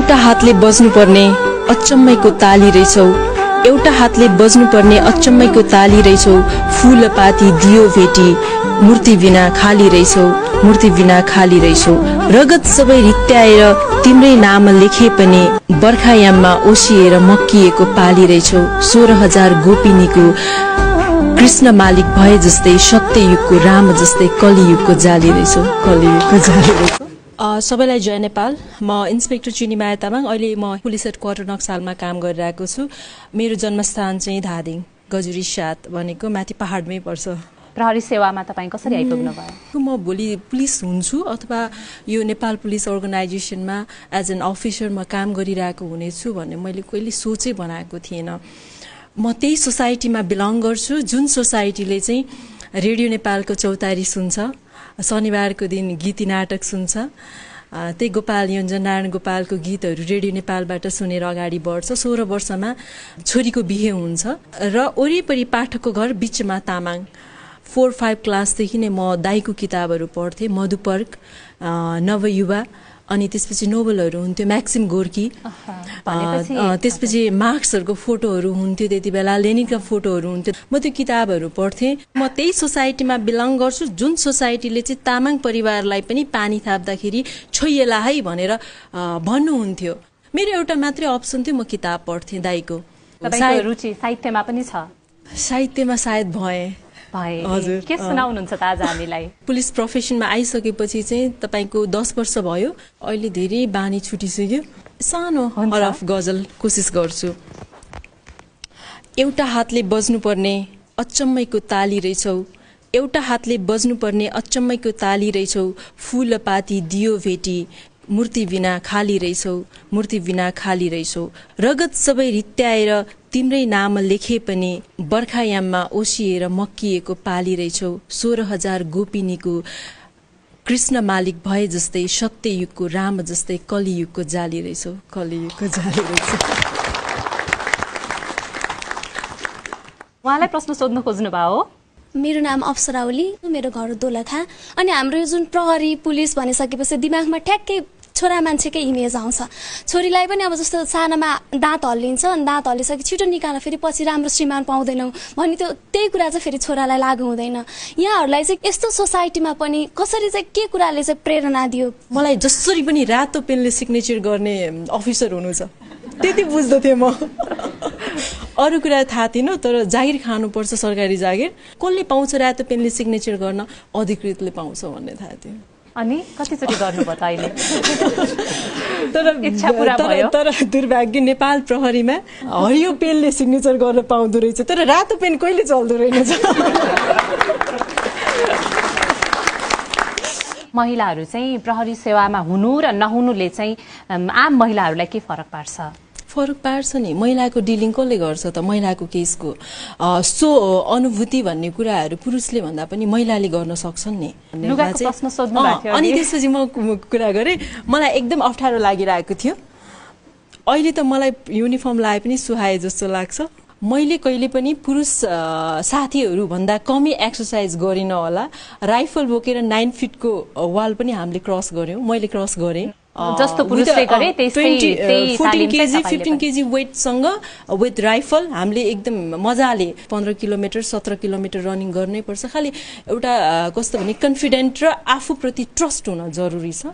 एउटा हातले बज्नुपर्ने अचम्मैको ताली रहेछौ, एउटा हातले बज्नुपर्ने अचम्मैको ताली रहेछौ, फूलपाती दियो भेटी मूर्ति बिना खाली रहेछौ, मूर्ति बिना खाली रहेछौ। रगत सबै रित्याएर तिम्रै नाम लेखे पनि बर्खायाममा ओसिएर मक्किएको पाली रहेछौ। 16,000 गोपिनीको कृष्ण मालिक भए जस्तै, सत्ययुगको राम जस्तै कलियुगको जाली रहेछौ, कलियुगको जाली रहेछौ। सबैलाई जय नेपाल। म इन्सपेक्टर चुनिमाया तामाङ। अहिले म पुलिस हेडक्वार्टर नक्सालमा काम गरिरहेको छु। मेरो जन्मस्थान चाहिँ धादिङ गजुरी 7 भनेको माथि पहाडमै पर्छ। प्रहरी सेवामा तपाईँ कसरी आइपुग्नु भयो? म भोलि पुलिस हुन्छु अथवा यो नेपाल पुलिस अर्गनाइजेसनमा एज एन अफिसर म काम गरिरहेको हुनेछु भन्ने मैले कहिले सोचै बनाएको थिएन। म त्यही सोसाइटीमा बिलङ गर्छु जुन सोसाइटीले चाहिँ रेडियो नेपालको चौतारी सुन्छ, शनिबारको दिन गीती नाटक सुन्छ। त्यही गोपाल योन्जन नारायण गोपालको गीतहरू रेडियो नेपालबाट सुनेर अगाडि बढ्छ। 16 वर्षमा छोरीको बिहे हुन्छ र वरिपरि पाठकको घर बिचमा तामाङ। 4-5 क्लासदेखि नै म दाईको किताबहरू पढ्थेँ, मधुपर्क, नवयुवा, अनि त्यसपछि नोभलहरू हुन्थ्यो, म्याक्सिम गोर्की, त्यसपछि मार्क्सहरूको फोटोहरू हुन्थ्यो, त्यति बेला लेनिनका फोटोहरू हुन्थ्यो। म त्यो किताबहरू पढ्थेँ। म त्यही सोसाइटीमा बिलङ गर्छु जुन सोसाइटीले चाहिँ तामाङ परिवारलाई पनि पानी थाप्दाखेरि छोइएला है भनेर भन्नुहुन्थ्यो। मेरो एउटा मात्रै अप्सन थियो, म किताब पढ्थेँ दाईको। तपाईको रुचि साहित्यमा पनि छ? साहित्यमा सायद भए। हजुर, के सुनाउनुहुन्छ त आज हामीलाई? पुलिस प्रोफेसनमा आइसकेपछि चाहिँ तपाईको 10 वर्ष भयो। अहिले धेरै बानी छुटिसक्यो। सानो हरफ गजल कोसिस गर्छु। एउटा हातले बज्नुपर्ने अचम्मैको ताली रहेछौ, एउटा हातले बज्नुपर्ने अचम्मैको ताली रहेछौ, फूलपाती दियो भेटी मूर्ति बिना खाली रहेछौ, मूर्ति बिना खाली रहेछौ। रगत सबै रित्याएर तिम्रै नाम लेखे पनि बर्खायाममा ओसिएर मक्किएको पाली रहेछौ। 16,000 गोपिनीको कृष्ण मालिक भए जस्तै, सत्ययुगको राम जस्तै कलियुगको जाली रहेछौ, कलियुगको जाली रहेछौ। उहाँलाई प्रश्न सोध्न खोज्नु भयो? मेरो नाम अप्सरा ओली, मेरो घर दोलखा। अनि हाम्रो यो जुन प्रहरी पुलिस भनिसकेपछि दिमागमा ठ्याक्कै छोरा मान्छेकै इमेज आउँछ। छोरीलाई पनि अब जस्तो सानामा दाँत हल्लिन्छ, अनि दाँत हल्लिसके छिटो निकाल्न फेरि पछि राम्रो श्रीमान पाउँदैनौँ भन्ने त्यही कुरा चाहिँ फेरि छोरालाई लागु हुँदैन। यहाँहरूलाई चाहिँ यस्तो सोसाइटीमा पनि कसरी चाहिँ के कुराले चाहिँ प्रेरणा दियो? मलाई जसरी पनि रातो पेनले सिग्नेचर गर्ने अफिसर हुनु छ त्यति बुझ्दथेँ म। अरू कुरा थाहा थिएन, तर जागिर खानुपर्छ, सरकारी जागिर। कसले पाउँछ रातो पेनले सिग्नेचर गर्न? अधिकृतले पाउँछ भन्ने थाहा थियो। अनि कतिचोटि गर्नुभयो त अहिले? तर दुर्भाग्य नेपाल प्रहरीमा हरियो पेनले सिग्नेचर गर्न पाउँदो रहेछ, तर रातो पेन कहिले चल्दो रहेछ। महिलाहरू चाहिँ प्रहरी सेवामा हुनु र नहुनुले चाहिँ आम महिलाहरूलाई के फरक पार्छ? फरक पार्छ नि। महिलाको डिलिङ कसले गर्छ त? महिलाको केसको सो अनुभूति भन्ने कुराहरू पुरुषले भन्दा पनि महिलाले गर्न सक्छन् नि। अनि त्यसपछि म कुरा गरेँ, मलाई एकदम अप्ठ्यारो लागिरहेको थियो। अहिले त मलाई युनिफर्म लाए पनि सुहाए जस्तो लाग्छ। मैले कहिले पनि पुरुष साथीहरू भन्दा कमै एक्सर्साइज गरिनँ होला। राइफल बोकेर 9 फिटको वाल पनि हामीले क्रस गऱ्यौँ, मैले क्रस गरेँ। जस्तो पुरुषले गरे त्यस्तै 14 केजी 15 केजी वेटसँग विथ राइफल हामीले एकदम मजाले 15 किलोमिटर 17 किलोमिटर रनिङ गर्नै पर्छ। खालि एउटा कस्तो भने कन्फिडेन्ट र आफूप्रति ट्रस्ट हुन जरुरी छ।